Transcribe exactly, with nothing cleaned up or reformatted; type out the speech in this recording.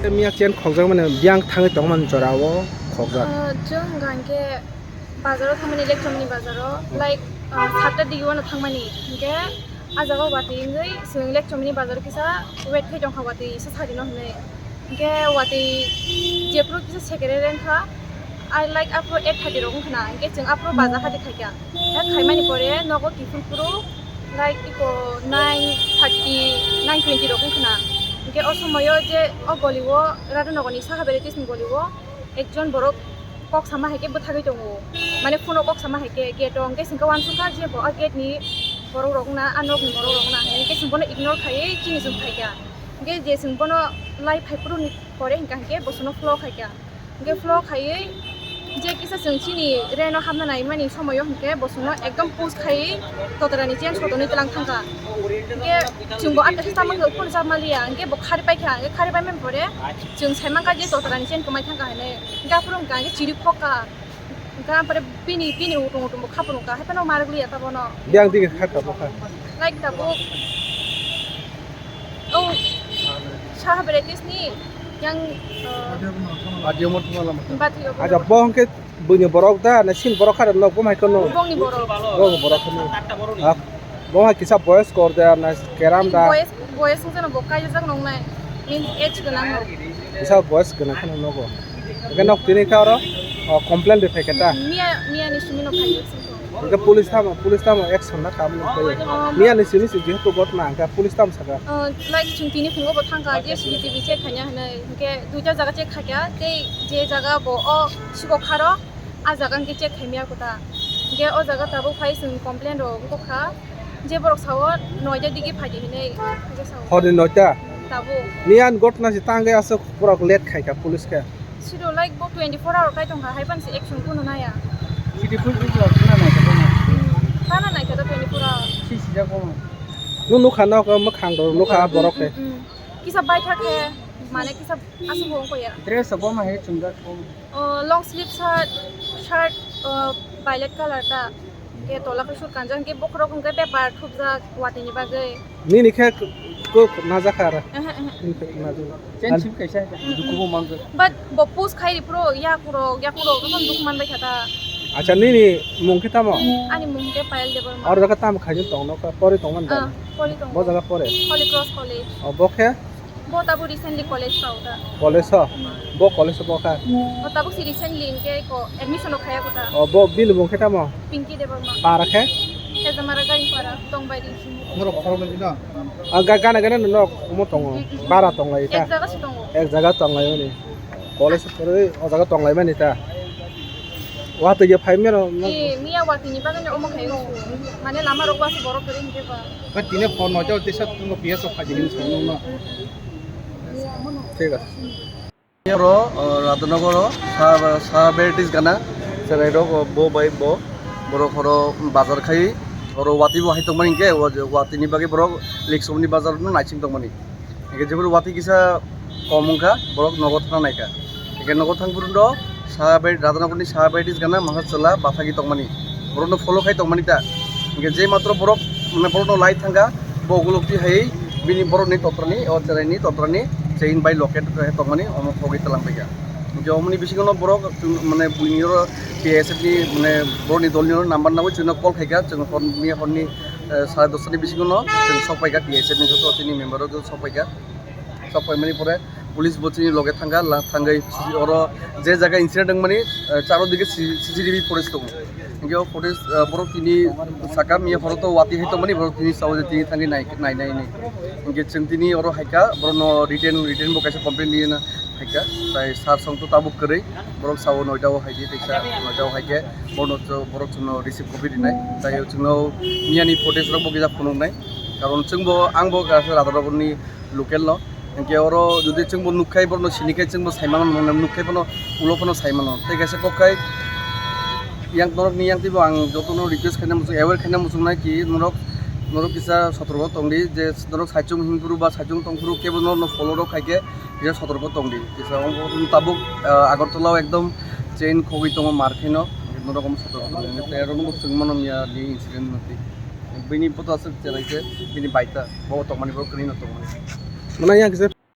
Miya chen khokjak mani biyang thangwi tongmani jora o khokjak. Ah, chwng hwnkha hwnkhe bazaro thangmani, Lekchomni bazaro, like, ah, satta digi wano thangmani, hwnkhe ah jaga watwi wngwi chwng Lekchomni bazaro kisa wait khai tongkha, watwi se sarino hwnwi. Hwnkhe watwi jephuru kisa secretary wngkha, I like aphuru eight thirty rok wngkha na, hwnkhe chwng aphuru bazar hati khaikha. Hwnkhe khaimani pore nogo kiphilphuru like iko nine thirty, nine twenty rok wngkha na. Hwnkhe o somoyo je o goli o Radhanagorni Saha Varieties ni goli o ekjon borok kok sama hai khe bwthagwi tongo, mane phone o kok sama hai khe gate o, hwnkhe chwngkhe uansukha je bo a gate ni borok rok wngna, a nok ni borok rok wngna, hwnkhe chwng bono ignore khaiwi chini chwng phaikha. Hwnkhe je chwng bono lai phaiphuru ni pore hwnkha hwnkhe bo chwngno follow khaikha. Hwnkhe follow khaiwi je kisa chwng chini reno hapna naimani somoyo hwnkhe bo chwngno ekdom push khaiwi totorani chain sotoni tlang thangkha. Hwnkhe chwngbo ah kaisa tamo khe phone chap maliya, hwnkhe bo khari paikha, hwnkhe khari paimani pore chwng saimankha je totorani chain kwmai thangkha hinwi. Hwnkhe aphuru hwnkha hwnkhe chiri khokha. Hwnkhe aphuru bini, bini utung utung bo khapung kha, haiphano marwk liya ta bono. Biyang digi kha tabuk kha. Like tabuk. Oh, Saha Varieties ni yang, uh, Bathi omo thuma lama. Bathi omo. Acha, bo hwnkhe buini borok da, na sin borok kha da, nok bo hai kono? Bongni borok. Bongni borok kono. Ah, bo hai kisa boyes kor da, na keram da? Boyes, boyes wngkha no bo kaijak nongnai. Means age gwnang no. Kisa boyes gwnang kheno nogo. Hwnkhe nok tini kha oro, oh, complain rwphai kha ta? Miya, miya ni simi no phai. Hwnkhe police tamo, police tamo action na kha mwnwi phai. Miya ni simi se jehetu ghotna hwnkhe police tamo sakha. Oh, like chwng tini phungo bo thangkha je C C T V check khaina hinwi. Hwnkhe duita jaga check khaikha, tei je jaga bo o sikok kharo, a jaga hwnkhe check khaimya kota. Hwnkhe o jaga tabuk phai chwng complain rok wngkha. Je borok sao noita digi phaidi hinwi hwnkhe sao. Horni noita? Tabuk. Miyan ghotna se tangwi aswk borok late khaikha police khe. Siro like bo twenty four hour kai tongkha, hai phano se action kuno naya. Sidi phun phun jora khna nai kha bono. Khna nai kha twenty four hour. Si sijak bono. Nung nukha nok mwkhang rok nukha borok khe. Mm, mm, mm. Kisa baithak khe mane kisa aswk bo wngkha ya. Dress bo ma hai chumjak bo. Oh, long sleeve shirt, shirt, oh, violet color ta. Hwnkhe tola khe sut kanjak, hwnkhe bokhorok hwnkhe paper thupjak watwi ni bagwi. Nini khe kok najak kha aro. Ehe, ehe. Nini khe najak. Chen sip kaisa dukhu bo manjak. But bo post khai ripro yakurok, yakurok jokhon dukhu manbai kha ta. Acha, nini mung khe tamo? Ani mung khe Payal Debbarma. Oro jaga tamo khaijak tongno kha, pori tongmani ta? Ah, pori tongo. Bo jaga pore? Holy Cross College. O, bo khe? Bo tabuk recently college kha o ta. College o? Hmm. Bo college o bo kha? Bo tabuk si recently hwnkhe ko admission o khaya ko ta. O, bo bini mung khe tamo? Pinky Debbarma. Para khe? Tejamara Garingpara, Tongbairi. Norok khoroknwi no? Ah, ga-, gana gana no nok omo tongo. Mm, mm. Bara tonglai ta? Ek jaga se tongo. Ek jaga tonglai mani. College pore o jaga tonglai mani ta? Watwi ya phai mero no? Eh, miya watwi ni bagwi no omo khai o. Mane lama rok wasi borok kwrwi hwnkhe ba. Ba tini phone no jao tisa tungo P S o khaji ni song no. Thik ase. Oro, o, Radhanagor o, sa, sa varieties gana, cherai rok, o, bo bai bo, borok oro bazar khai, oro watwi bo hai tongmani hwnkhe, o, watwi ni bagwi borok Lekchomni bazar no naising tongmani. Hwnkhe jeboni watwi kisa kom wngkha, borok nogo thangna naikha. Hwnkhe nogo thangphuru no sa bai Radhanagor ni sa varieties gana masa chwla bathagwi tongmani. Borokno follow khai tongmani ta. Hwnkhe je matro borok, mane, borokno lai thangkha, bo ukulukti hai bini borokni totrani, o cheraini totrani chain bai locket khai tongmani, omo khogwi twlang paikha. Hwnkhe omoni bisingono borok, mane, buini oro P S F ni, mane, borokni dolni oro number nangwi chwngno call khaikha, chwng horni, horni, eh, sare dosta ni bisingono chwng sok paikha, P S F ni joto chini member rok joto sok paikha. Sok paimani pore police bo chini loge thangkha, la-, thangwi oro je jaga incident wngmani, eh, charo dige C-, C C T V footage tongo. Hwnkhe o footage, eh, borok tini saka miya horo to watwi hai tongmani, borok tini sao je tini thangwi nai, nai, nai, nai. Hwnkhe chwng tini oro haikha, borokno written, written bo kaisa complaint rina haikha. Tai sir song to tabuk kwrwi, borok sao noita o haidi, tei sa noita o haikhe, borokno cho-, borok chwngno receive copy rinai. Tai chwngno miyani footage rok bo kisa phunuknai. Karon chwngbo, angbo kaisa Radhanagor ni local no. Hwnkhe oro jodi chwngbo nukkhai, borokno sinikhai, chwngbo saimano, nukkhai phano, ulo phano saimano. Tei kaisa kokkhai yang norokni yang twibo ang jotono request khaina muchung, aware khaina muchungnai ki norok, norok kisa sotorko tongdi, je norok saichung himphuru ba saichung tongphuru kebo norokno follow rok khaikhe kisa sotorko tongdi. Kisa tabuk, ah, Agartala o ekdom chain khogwi tongo mar khaino, norok omo sotorko tongdi. Tei oro nukgo chwng mano miya ni incident nukdi. Bini photo aswk cheraikhe, bini baita, bo tongmani, bo kwrwino tongmani. Mwnai yang kisa